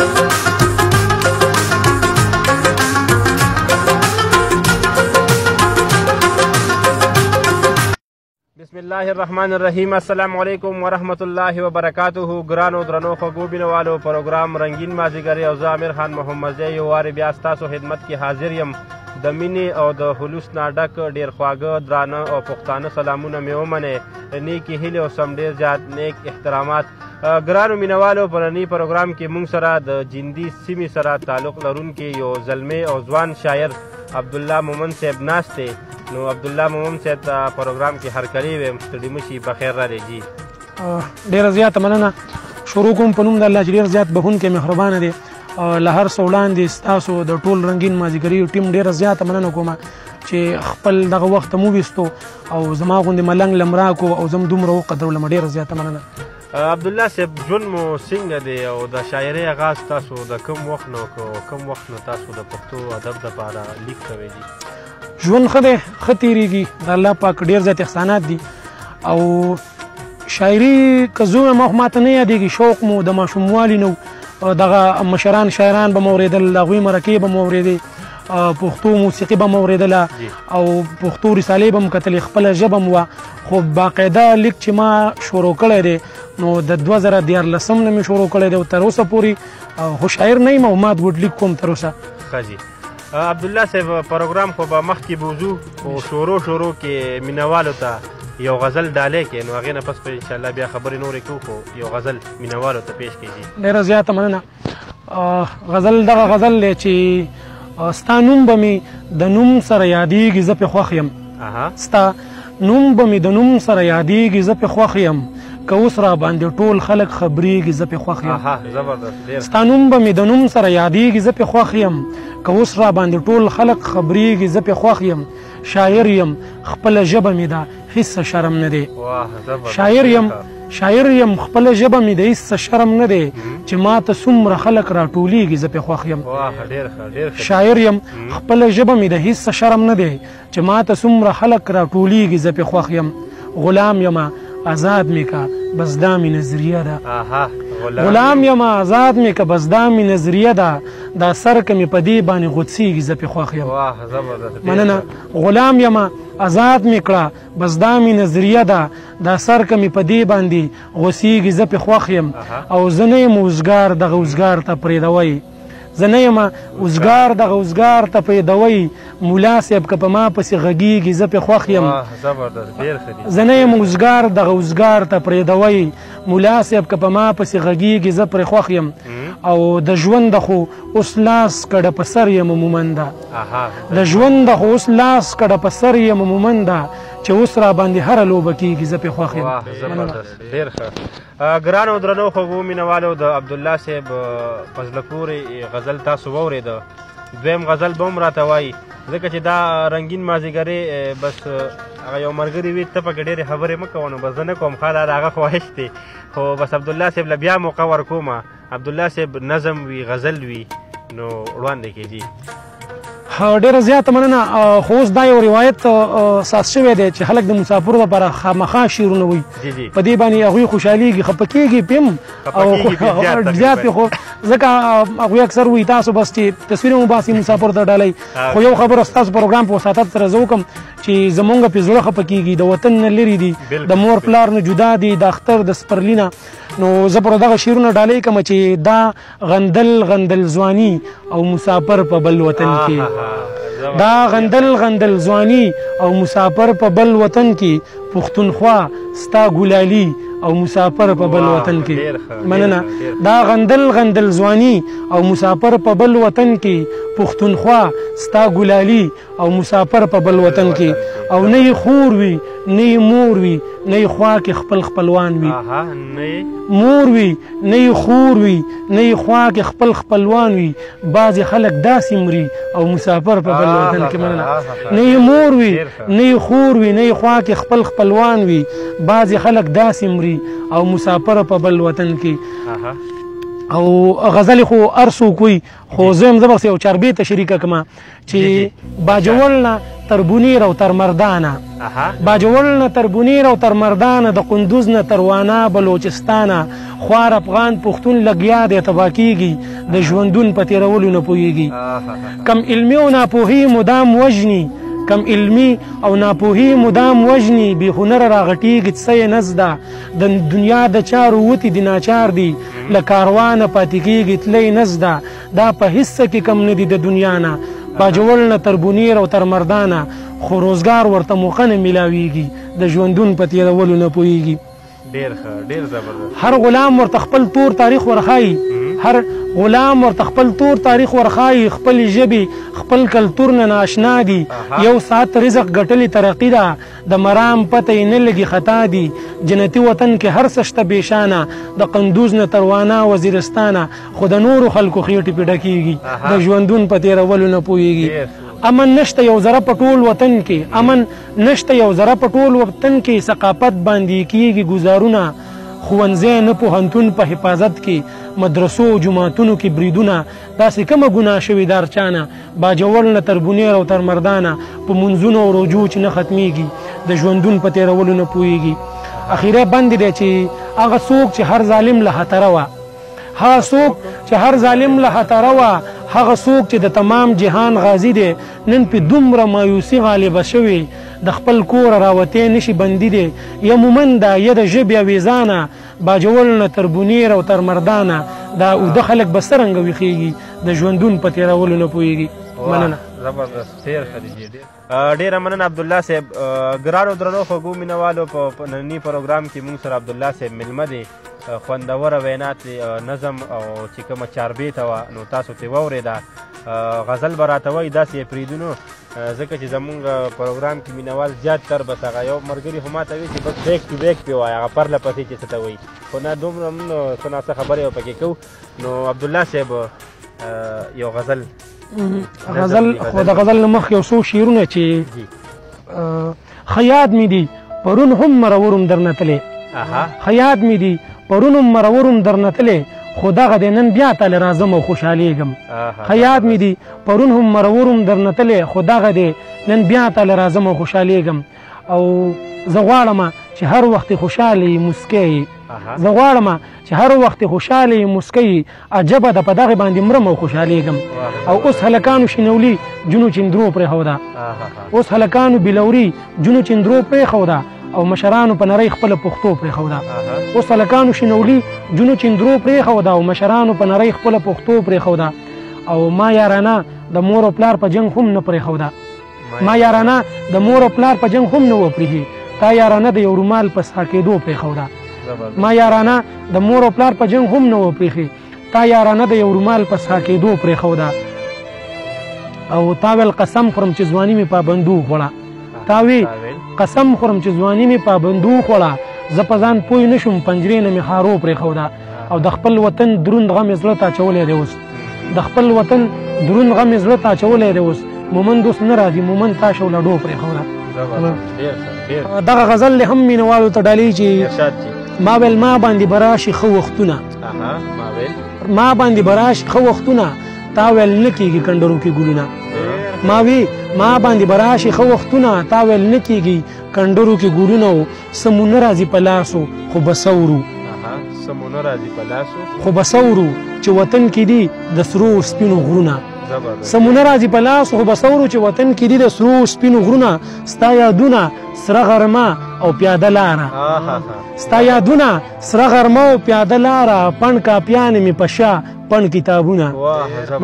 بسم الله الرحمن الرحیم. السلام علیکم ورحمت الله وبرکاته. ګرانو درنو خوږو بینوالو، پروګرام رنګین مازیګری او زه امیر خان محمدزی یو وارې بیا ستاسو خدمت کې حاضر یم. د مینې او د خلوص نه ډک ډېر خواږه درانه او پښتانه سلامونه مې ومنئ. نیکې هیلې او سم ډېر زیات نیک احترامات. ګرانو مینوالو، په نني پروګرام کې موږ سره د جندي سیمې سره تعلق لرونکي یو زلمی او ځوان شاعر عبدالله مومند صاحب ناست دی. نو عبدالله مومند صاحب ته پروګرام کې هرکلی وایم. ستړي مه شي، بخیر راغلی جي. ډېره زیاته مننه. شروع کوم په نوم د الله چې ډېر زیات بخښونکی مهربانه دی. له هر څه وړاندې ستاسو د ټول رنګین مازیګري ټیم ډېره زیاته مننه کوم چې خپل دغه وخت مو ویستو او زما غوندې ملنګ لم راکو او زم دومره وقدرولم. ډېره زیاته مننه. عبدالله صاحب، ژوند مو څنګه دی او د شاعرۍ اغاز تاسو د کوم وخت نه وکړو او کوم وخت نه تاسو د پښتو ادب دپاره لیک کوئ جي؟ ژوند ښه دی، ښه تېرېږي، د الله پاک ډېر زیات احسانات دي. او شاعري که زه ووایم خو ماته نه یادېږي، شوق مو د ماشوموالي نه و. دغه مشران شاعران به مو اورېدل، د هغوی مرکې به مو اورېدې، پښتو موسیقي به مو اورېدله او پښتو رسالې به مو کتلې، خپله ژبه مو وه. خو باقاعده لیک چې ما شروع کړی دی نو د 2013 نه مې شروع کړی دی او تر اوسه پورې خو شاعر نه یم او مات ګوډ لیک کوم تر اوسه. ښه جي. عبدالله صاحب، پروګرام خو به مخکې بوځو خو شروع کې مینوالو ته یو غزل ډالۍ کې، نو هغې نه پس به انشاءالله بیا خبرې نورې کوو، خو یو غزل مینوالو ته پیش کړئ جي. ډېره زیاته مننه. غزل دغه غزل دی چې ستا نوم به مې د نوم سره یادېږي زه پې خوښ یم. ستا نوم به مې د نوم سره یادېږي زه پې خوښ یم، که اوس را باندې ټول خلک خبرېږي زه پې خوښ یم. ستا نوم به مې د نوم سره یادېږي زه پې خوښ یم، که اوس را باندې ټول خلک خبرېږي زه پې خوښ یم. شاعر یم، خپله ژبه مې ده، هېڅ څه شرم نه دی. شاعر یم، شاعر یم، خپله ژبه مې ده، هېڅ څه شرم نه دی، چې ما ته څومره خلک راټولېږي زه پې خوښ یم. شاعر یم، خپله ژبه مې ده، هېڅ څه شرم نه دی، چې ما ته څومره خلک راټولېږي زه پې خوښ یم. غلام یمه آزاد مې که بس دا مې نظریه ده. غلام یمه آزاد مې که بس دا مې نظریه ده، دا سر که مې په دې باندې غوڅېږي زه پې خوښ یم. مننه. غلام یمه آزاد مې کړه بس دا مې نظریه ده، دا سر که مې په دې باندې غوڅېږي زه پې خوښ یم. او زه نه یم اوزګار دغه اوزګار ته پرېږدوئ، زه نه یم اوزګار دغه اوزګار ته پرېږدوئ، ملا صاحب که په ما پسې غږېږي زه پې خوښ یم. زه نه یم اوزګار دغه اوزګار ته پرېږدوئ، ملا صاحب که په ما پسې غږېږي زه پرې خوښ یم. او د ژوند خو اوس لاس کډه په سر یم مومنده، د ژوند خو اوس لاس کډه په سر یم مومنده، چې اوس را باندې هره لوبه کېږي زه پې خوښ یم. ډېر ښه. ګرانو درنو خوږو مینوالو، د عبدالله صاحب په زړه پورې غزل تاسو واورېده. دویم غزل به هم راته وایي، ځکه چې دا رنګین مازیګرې بس هغه یو ملګري وي ته پکې ډېرې خبرې مه کوه، نو بس زه نه کوم، ښه دا د هغه خواهش دی. خو بس عبدالله صاحب له بیا موقع ورکومه. عبدالله صاحب نظم وي غزل وي نو وړاندې کېږي. ډېره زیاته مننه. خو اوس دا یو روایت ساز شوی دی چې خلک د مسافرو لپاره خامخا شعرونه وایي، په دې باندې هغوی خوشحالېږي، خفه کېږي پې هم او زیات پې، خو ځکه هغوی اکثر وایي تاسو بس چې تصویر مو باسئ مسافرو ته ډالۍ. خو یو خبره ستاسو پروګرام په وساطت سره زه وکړم چې زمونږ پې زړه خفه کېږي، د وطن نه لرې دي، د مور پلار نه جدا دي، د اختر د سپرلي نه. نو زه پر دغه شعرونه ډالۍ کوم چې دا غندل غندل ځواني او مسافر په بل وطن کې، دا غندل غندل ځواني او مسافر په بل وطن کې، پښتونخوا ستا ګلالي او مسافر په بل وطن کې. مننه. دا غندل غندل ځواني او مسافر په بل وطن کې، پښتونخوا ستا ګلالي او مسافر په بل وطن کې. او نه یې خور وي نه یې مور وي نه یې خوا کې خپل خپلوان وي، مور وي نه یې خور وي نه یې خوا کې خپل خپلوان وي، بعضې خلک داسې مري او مسافر په بل وطن کې. مننه. نه یې مور وي نه یې خور وي نه یې خوا کې خپل خپلوان وي، بعضې خلک داسې مري او مسافر په بل وطن کې. او غزل خو هر څوک وایي، خو زه هم زه به یو چاربیته شریکه کړم چې باجوړ نه تر بونیر او تر مردانه، باجوړ نه تر بونیر او تر مردانه، د قندوز نه تر وانا بلوچستانه، خوار افغان پښتون لګیا دی تباه کېږي، د ژوندون په تېرولو نه پوهېږي. کم علمي او ناپوهي مدام وژني، کم علمي او ناپوهي مدام وژني، بې هنره راغټېږي څه یې نه زده، د دنیا د چارو وتي دي ناچار دي، له کاروانه پاتې کېږي تله یې نه زده، دا په هېڅ څه کې کم نه دي د دنیا نه، باجوړ نه تر بونیر او تر مردانه، خو روزګار ورته موقع نه میلاویږي، د ژوندون په تېرولو نه پوهېږي. ډېر ښه، ډېر زبردست. هر غلام ورته خپل تور تاریخ ورښایي، هر غلام ورته خپل تور تاریخ ورښایي، خپلې ژبې خپل کلتور نه نااشنا دي، یو ساعت رزق ګټلې ترقي ده، د مرام پته یې نه لګي خطا دي، جنتي وطن کې هر څه شته بېشانه، د قندوز نه تر وانا وزیرستانه، خو د نورو خلکو خېټې پې ډکېږي، د ژوندون په تېرولو نه پوهېږي. امن نشته یو ذره په ټول وطن کې، امن نشته یو ذره په ټول وطن کې، ثقافت باندې کیږي ګزارونه، ښوونځی نه پوهنتون په حفاظت کې، مدرسو جوماتونو کې بریدونه، داسې کومه ګناه شوې د هر چا نه، باجوړ نه تر بونیر او تر مردانه، په منځونو او روجو چې نه ختمیږي، د ژوندون په تېرولو نه پوهېږي. اخیری بند دی چې هغه څوک چې هر ظالم له خطره وه، هغه څوک چې هر ظالم له خطره وه، هغه څوک چې د تمام جهان غازي دی، نن په دومره مایوسي غالبه شوې، د خپل کوره راوتی نشي بندي دی، یا مومند ده یا د ژبې اویزانه، باجوړ نه تر بونیر او تر مردانه، دا اوده خلک به څرنګه ویښېږي، د ژوندون په تېرولو نه پوهېږي. مننه. زبردست، ډېر ښه دی، ډېره مننه عبدالله صاحب. ګرانو درنو خوږو مینهوالو، په ننني پروګرام کې موږ سره عبدالله صاحب مېلمه دی. خوندوره وینا ترې نظم او چې کومه چاربېته وه نو تاسو ترې واورېده. غزل به راته وایي، داسې یې پرېږدو نو ځکه چې زمونږ پروګرام کې مینهوال زیات تر بس هغه یو ملګري خو ما ته وایي چې بس بیک ټو بیک پې وایه، هغه پرله پسې چې څه ته وایي، خو نه دومره هم څه ناڅه خبرې به پکې کوو. نو عبدالله صاحب یو غزل، غزل خو د غزل نه مخکې یو څو شعرونه چې ښه یاد مې دي، پرون هم مرورم درنه تللی، ښه یاد مې دي پرون هم مرورم درنه تللی، خو دغه دی نن بیا تاله راځم او خوشحالېږم. ښه یاد مې دي پرون هم مرورم درنه تللی، خو دغه دی نن بیا تاله راځم او خوشحالېږم. او زه غواړم چې هر وخت خوشحاله یې موسکی یې، زه غواړم چې هر وخت خوشحاله یې موسکی یې، عجبه ده په دغې باندې مرم او خوشحالېږم. او اوس هلکانو شینولي جونو چندرو پرېښوده، اوس هلکانو بلوري جونو چندرو پرېښوده، او مشرانو په نرۍ خپله پښتو پرېښوده. اوس هلکانو شینولي جونو چندرو پرېښوده، او مشرانو په نرۍ خپله پښتو پرېښوده. او ما یارانه د مور او پلار په جنګ هم نه پرېښوده، ما یارانه د مور او پلار په جنګ هم نه وه پرېښي، تا یارانه د یو رومال په سا کېدو پرېښوده. ما یارانه د مور او پلار په جنګ هم نه وه پرېښي، تا یارانه د یو رومال په سا کېدو پرېښوده. او تا ویل قسم خورم چې ځواني مې پابندو وخوړه، تا وی قسم خورم چې ځواني مې پابندو وخوړه، زه په ځان پوه نه شوم پنجرې نه مې خارو پرېښوده. او د خپل وطن دروند غم یې زړه ته اچولی دی اوس، د خپل وطن دروند غم یې زړه ته اچولی دی اوس، مومند اوس نه راځي، مومند تا شو لډو پرېښوده. دغه غزل هم مینهوالو ته ډالۍ چې ما ویل ما باندې به راشي ښه وختونه، ما باندې به راشي ښه وختونه، تا ویل نه کېږي کنډرو کې ګلونه. ما وی ما باندې به راشي ښه وختونه، تا ویل نه کېږي کنډرو کې ګلونه، څه مو نه راځي په لاسو خو به څه څه مو نه راځي په لاسو خو به څه اورو چې وطن کې دي د سرو سپینو غرونه، څه مو نه راځي په لاسو خو به څه اورو چې وطن کې دي د سرو سپینو غرونه، ستا یادونه سره غرمه او پیاده لاره، ستا یادونه سره غرمه او پیاده لاره، پڼ کاپیانې مې په شا پڼ کتابونه.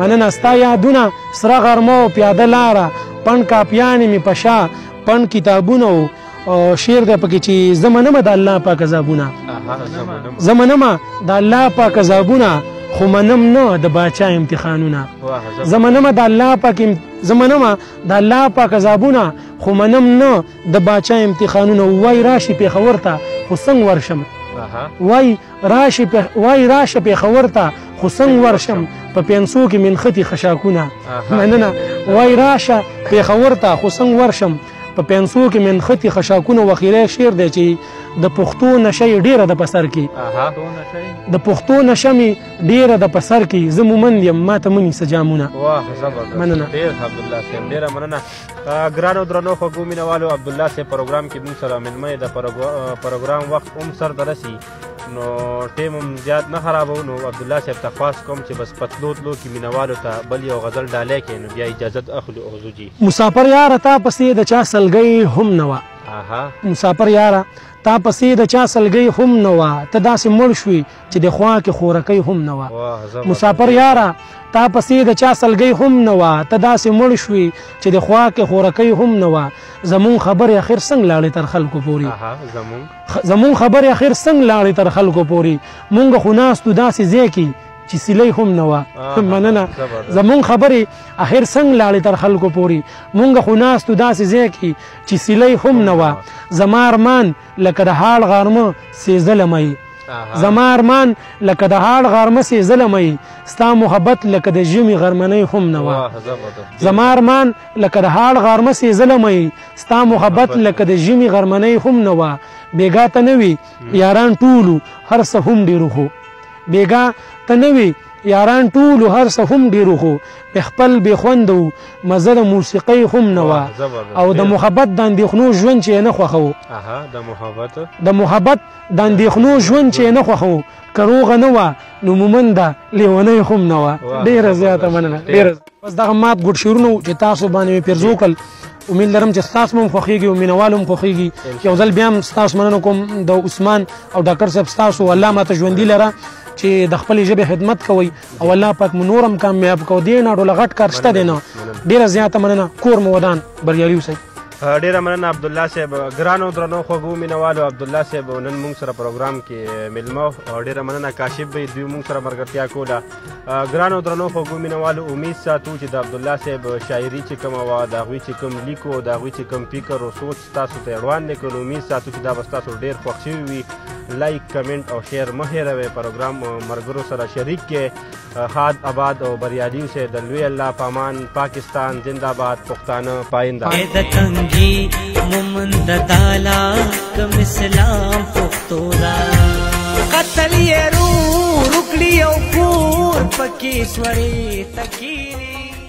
مننه. ستا یادونه سره غرمه او پیاده لاره، پڼ کاپیانې مې په شا پڼ کتابونه. او شعر دی پکې چې زه منمه د الله پاک عذابونه، زه منمه د الله پاک عذابونه، خو منم نه د باچا امتحانونه. زه منمه د الله پاک، زه منمه د الله پاک عذابونه، خو منم نه د باچا امتحانونه. وای راشي پېښور ته خو څنګه ورشم، وای راشي وای راشه پېښور ته خو څنګه ورشم، په پنسو کې مې نښتي خشاکونه. مننه. وای راشه پېښور ته خو څنګه ورشم، په پنسو کې مې نښتي خشاکونه. وخیری شعر دی چې د پښتو نشه یې ډېره ده په سر کې، د پښتو نشه مې ډېره ده په سر کې، زه مومند یم ما ته مه نیسه جامونه. مننه. ډېر ښه عبدالله صاحب، ډېره مننه. ګرانو درنو خوږو مینهوالو، عبدالله صاحب پروګرام کې موږ سره مېلمه د پروګرام وخت هم سر ته رسي. نو ټیم هم زیات نه خرابو. نو عبدالله صاحب ته خواست کوم چې بس په تلو تلو کې مینوالو ته بل یو غزل ډالۍ کړئ، نو بیا اجازت اخلو او ځو جي. مسافر یاره تا پسې د چا سلګۍ هم نه وه. مسافر یاره تا پسې د چا سلګۍ هم نه وه، ته داسې مړ شوې چې د خوا کې خورکۍ هم نه وه. مسافر یاره تا پسې د چا سلګۍ هم نه وه، ته داسې مړ شوې چې د خوا کې خورکۍ هم نه وه. زمونږ خبرې اخر څنګه لاړې تر خلکو پورې، زمونږ خبرې اخر څنګه لاړې تر خلکو پورې، مونږ خو ناستو داسې ځای کې چې سیلۍ هم نه وه. مننه. زمونږ خبرې اخر څنګه لاړې تر خلکو پورې، مونږ خو ناستو داسې ځای کې چې سیلۍ هم نه وه. زما ارمان لکه د هاړ غرمه سېزله مې، زما ارمان لکه د هاړ غرمه سېزله مې، ستا محبت لکه د ژمي غرمنۍ هم نه وه. زما ارمان لکه د هاړ غرمه سېزله مې، ستا محبت لکه د ژمي غرمنۍ هم نه وه. بېګا ته نه وي یاران ټولو هر څه هم ډېر خو، بېګا ته نه وي یاران ټولو هر څه هم ډېر خو، بې خپل بې خونده وو مزه د موسیقۍ هم نه وه. او د محبت د اندېښنو ژوند چې یې نه خوښوو، د محبت د اندېښنو ژوند چې یې نه خوښوو، که روغه نه وه نو مومنده لیونۍ هم نه وه. ډېره زیاته مننه. ډېره بس دغه مات ګډ شعرونه وو چې تاسو باندې مې پیرزو کړل. امید لرم چې ستاسو هم خوښېږي او مینوالو هم خوښېږي. یو ځل بیا هم ستاسو مننه کوم د عثمان او ډاکټر صاحب، ستاسو الله ماته ژوندي لره چې د خپلې ژبې خدمت کوئ او الله پاک مو نور هم کامیاب کړو. دې نه ډوله غټ کار شته دی نه. ډېره زیاته مننه. کور مو ودان، بریالي اوسئ. ډېره مننه عبدالله صاحب. ګرانو درنو خوږو مینوالو، عبدالله صاحب نن موږ سره پروګرام کې مېلمه، ډېره مننه. کاشف بھائی دوی موږ سره ملګرتیا کوله. ګرانو درنو خوږو مینوالو، امید ساتو چې د عبدالله صاحب شاعري چې کومه وه، د هغوی چې کوم لیک و، د هغوی چې کوم فکر او سوچ تاسو ته یې وړاندې کړ، امید ساتو چې دا به ستاسو ډېر خوښ شوي وي. لایک، کمنټ او شیر مه هېروئ. پروګرام ملګرو سره شریک کړئ. ښاد آباد او بریالي اوسئ. د لوی الله په امان. پاکستان زنده‌باد، پښتانه پاینده. د کنګي مومند دالا کم اسلام پښتو را قتل یې رور کړی او کور پکې سورې تکیری.